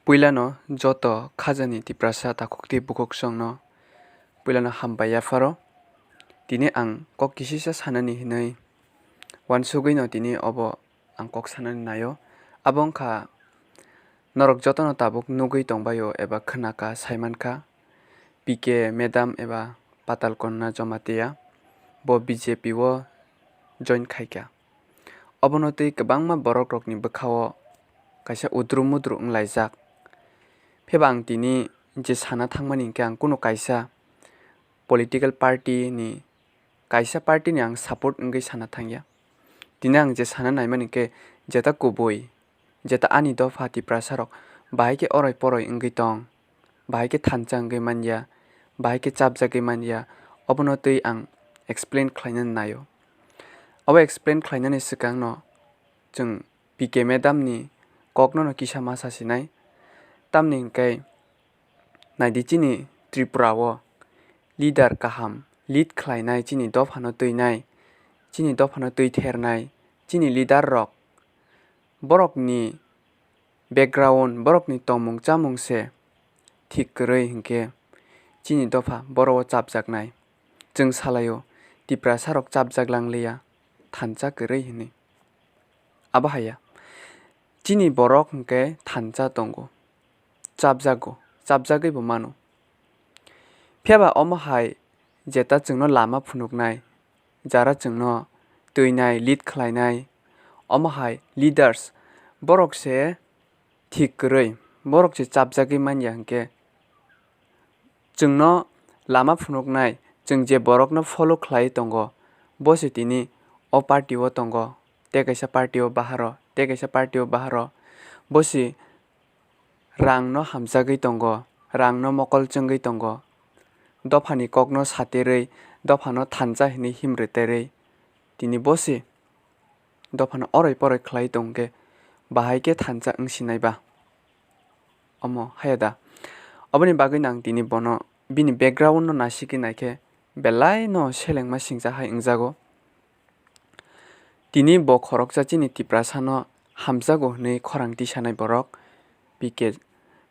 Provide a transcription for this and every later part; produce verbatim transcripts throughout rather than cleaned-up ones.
Puilano joto khajani Tiprasa takhuk tei bukhuksongno puilano hambai yapharo. Tini ang kok kisisa sanani hinwi wansugwino tini obo ang kok sanani naio. Abo wngkha norok jotono tabuk nugwi tongbaio eba khwnaka saimankha P K madam eba Patal Kanya Jamatia bo B J P o join khaikha. Obono twi kwbangma borokrokni bwkhao kaisa udru mudru wnglaijak. Phiya ba ang tini je sana thangmani hinkhe ang kunu kaisa political party ni, kaisa party ni ang support wngwi sana thangya. Tini ang je sana naimani hinkhe jeta kubui, jeta ani dopha Tiprasa rok bahai khe oroi poroi wngwi tong, bahai khe thansa wngwi manya, bahai khe chapjagwi manya, obono twi ang explain khlainani naio. Abo explain khlainani swkangno chwng P K madam ni kokno no kisa ma sa sinai. Tamni hinkhe naidi chini Tripura o leader kaham lead khlainai, chini dophano twinai, chini dophano twi thernai, chini leader rok borokni background, borokni tongmung chamung se thik kwrwi hinkhe chini dopha boro o chapjaknai. Chwng salaio Tiprasa rok chapjak langliya thansa kwrwi hinwi. Abo haya chini borok hinkhe thansa tongo, chapjago, chapjagwi bo mano. Phiya ba omo hai jeta chwngno lama phunuknai, jara chwngno twinai, lead khlainai, omo hai leaders, borok se thik kwrwi, borok se chapjagwi manya hinkhe chwngno lama phunuknai, chwng je borokno follow khlai tongo, bo se tini o party o tongo, tei kaisa party o baharo, tei kaisa party o baharo, bo se rangno hamjagwi tongo, rangno mokol chwngwi tongo, dophani kokno saterwi, dophano thansa hinwi himrwterwi, tini bo se dophano oroi poroi khlai tongkhe bahai khe thansa wngsinai ba? Omo haya da? Oboni bagwino ang tini bono bini background no nasikhe naikhe belai no selengma singcha hai wngjago. Tini bo khoroksa chini Tiprasa no hamjago hwnwi khorang tisanai borok, P K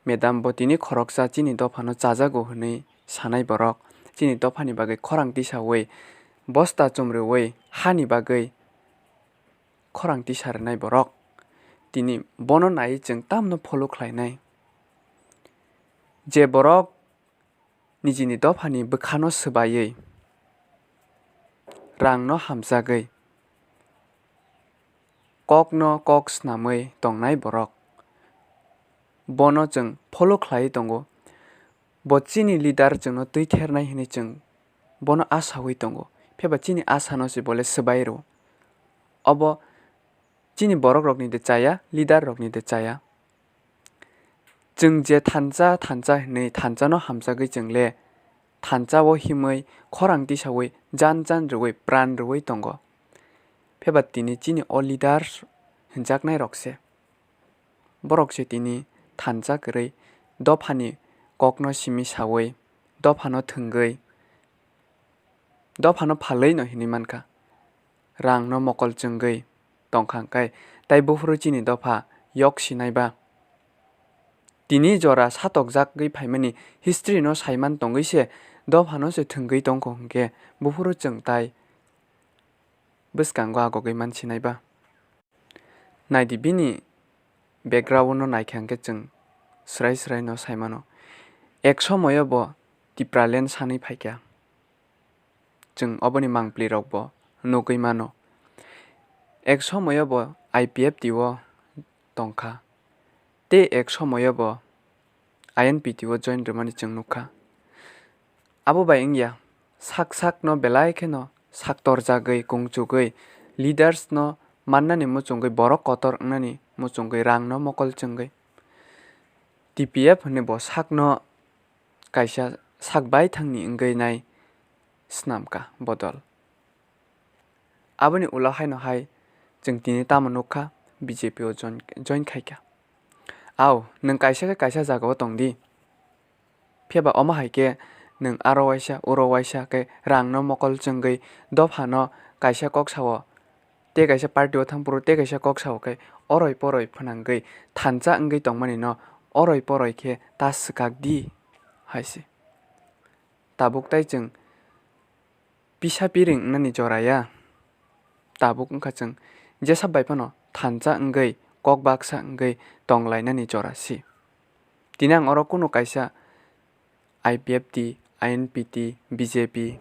madam bo tini khoroksa chini dophano chajago hwnwi sanai borok, chini dophani bagwi khorang tisawi bosta chumriwi hani bagwi khorang tisa rwnai borok. Tini bono naiwi chwng tamno follow khlainai. Je borok nijini dophani bwkhano swbaiwi, rangno hamjagwi, kokno kok snamwi tongnai borok, bono chwng follow khlaiwi tongo. Bo chini leader chwngno twi thernai hinwi chwng bono asawi tongo. Phiya ba chini asano se bole swbai rwo. Obo chini borok rokni de chaya, leader rokni de chaya. Chwng je thansa, thansa hinwi thansa no hamjagwi chwng le thansa o himwi khorang tisawi jan jan rwui pran rwui tongo. Phiya ba tini chini o leaders hinjaknai rok se. Borok se tini thansa kwrwi dophani kokno simi sawi, dophano thwngwi, dophano phalwi no hinwi mankha, rangno mokol chwngwi tongkha hwnkhe, tai buphuru chini dopha yok sinai ba? Tini jora satokjagwi phaimani history no saiman tongwi se dophano se thwngwi tongkho hwnkhe buphuru chwng tai bwskango agogwi mansinai ba? Naidi bini background no naikha hwnkhe chwng swrai swrai no saimano. Ek somoyo bo Tipraland sanwi phaikha. Chwng oboni mangpli rok bo nugwi mano. Ek somoyo bo I P F T o tongkha. Tei ek somoyo bo I N P T o join rwmani chwng nukha. Abo bai wngya, sak sakno belai kheno saktorjagwi, kungchugwi, leaders no mannani muchungwi, borok kotor wngnani muchungwi, rangno mokol chwngwi T P F hwnwi bo sakno kaisa sak baithangni wngwi nai snamkha bodol. Aboni ulo haino hai chwng tini tamo nukha, B J P o join, join khaikha. Au, nwng kaisa khe kaisa jagao tongdi. Phiya ba omo hai khe nwng aro waisa, uro waisa khe rangno mokol chwngwi dophano kaisa kok sao, tei kaisa party o thang phuru tei kaisa kok sao khe oroi poroi phwnangwi thansa wngwi tongmani no oroi poroi khe ta swkak di," hai se. Tabuk tai chwng pisa piring wngnani jora ya. Tabuk wngkha chwng jesa bai phano thansa wngwi, kok baksa wngwi tong lainani jora se. Tini ang oro kunu kaisa I P F T, I N P T, B J P,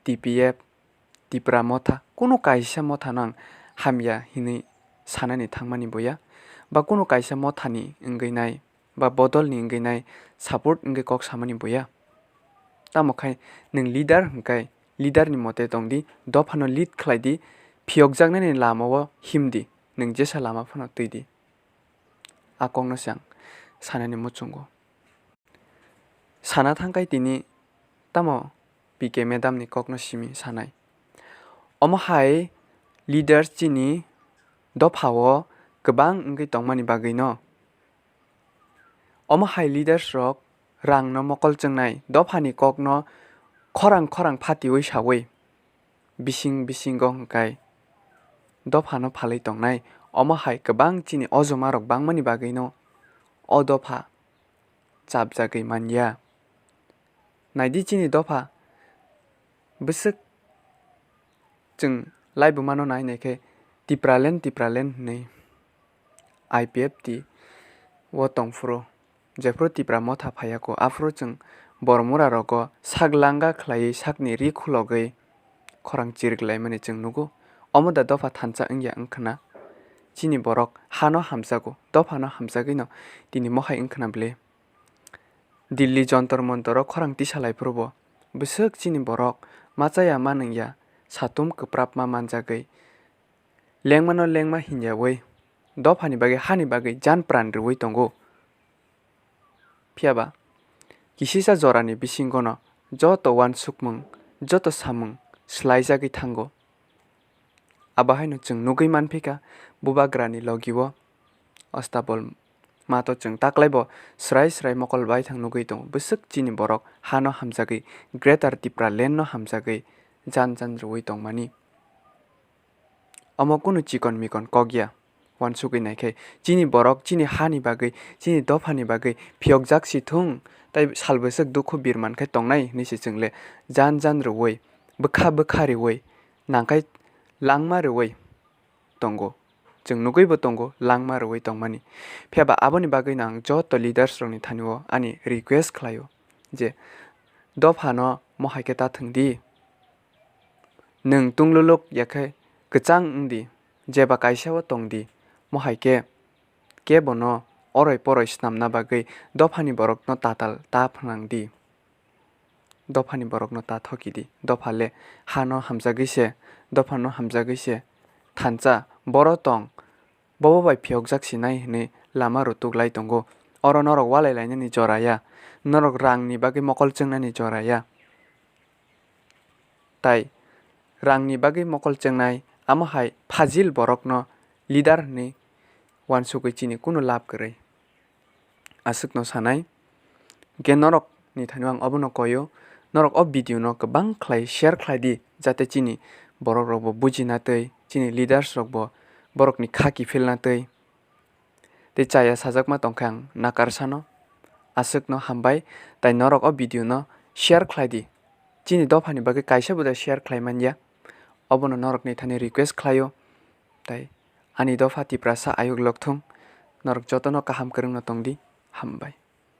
T P F, Tipra Motha, kunu kaisa mothano ang hamya hinwi sanani thangmani bo ya, ba kunu kaisa mothani wngwi nai, ba bodolni wngwi nai, support wngwi kok samani bo ya. Tamo khai nwng leader hwnkhe leader ni mote tong di, dophano lead khlai di, phiyokjaknani lama o him di, nwng jesa lama phano twi di. A kokno se ang sanani muchungo. Sana thangkhai tini tamo P K madam ni kokno simi sanai. Omo hai leaders chini dopha o kwbang wngwi tongmani bagwi no. Omo hai leaders rok rang no mokol chwngnai, dopha ni kok no khorang khorang phatiwi sawi, bising bisingo hwnkhe dophano phalwi tongnai. Omo hai kwbang chini ojoma rok bangmani bagwi no o dopha chapjagwi man ya. Nai di chini dopha bwswk chwng laibuma no nai nai khe Tipraland, Tipraland hwnwi I P F T o tong phuru, jephuru Tipra Motha phaiya kho, aphuru chwng Boromura rogo sak langa khlaiwi sakni ri khulogwi khorang chirik laimani chwng nugo. Omo da dopha thansa wngya wngkhwna? Chini borok hano hamjago, dophano hamjagwino tini mohai wngkhwna bwle? Delhi Jontor Montor o khorang tisa lai phuru bo bwswk chini borok ma chaya ma nungya, satung kwprapma manjagwi, lengmano lengma hinyawi, dophani bagwi, hani bagwi jan pran rwui tongo. Phiya ba, kisisa jorani bisingono joto uansukmung, joto samung swlaijagwi thango. Abo haino chwng nugwi manphika, bubagrani logio Astabol mato chwng taklaibo swrai swrai mokol baithang nugwi tongo. Bwswk chini borok hano hamjagwi, Greater Tipraland no hamjagwi jan jan rwui tongmani. Omo kunu chikon mikon kok ya. Uansugwi naikhai, chini borok chini hani bagwi, chini dophani bagwi phiyokjak si thung, tai sal bwswk dukhu birman khai tongnai hwnwi se chwng le jan jan rwui, bwkha bwkha rwui, nangkhai langma rwui tongo. Chwng nugwi bo tongo langma rwui tongmani. Phiya ba aboni bagwi no ang joto leaders rokni thani o ani request khlaio je dophano mohai khe ta thwng di. Nwng tungluluk ya khe kwchang wng di, jeba kaisa o tong di, mohai khe kebono oroi poroi snamna bagwi dophani borokno tatal ta phnang di. Dophani borokno ta thoki di. Dopha le hano hamjagwi se, dophano hamjagwi se thansa, boro tong, bobo bai phiyokjak sinai hwnwi lama rutuk lai tongo. Oro norok walai lainani jora ya, norok rangni bagwi mokol chwngnani jora ya. Tai rangni bagwi mokol chwngnai, amo hai phajil borokno leader hwnwi uansugwi chini kunu lab kwrwi. Aswkno sanai. Hwnkhe norokni thani ang obono koio, norok o video no kwbang khlai share khlai di, jate chini borok rokbo bujina twi, chini leaders rokbo borokni kha kiphilna twi. Tei chaya sajakma tongkha ang nakar sano. Aswkno hambai, tai norok o video no share khlai di. Chini dophani bagwi kaisa bo da share khlai man ya. Obono norokni thani request khlaio. Tai ani dopha Tiprasa ayuk lokthung. Norok jotono kaham kwrwngno tong di. Hambai.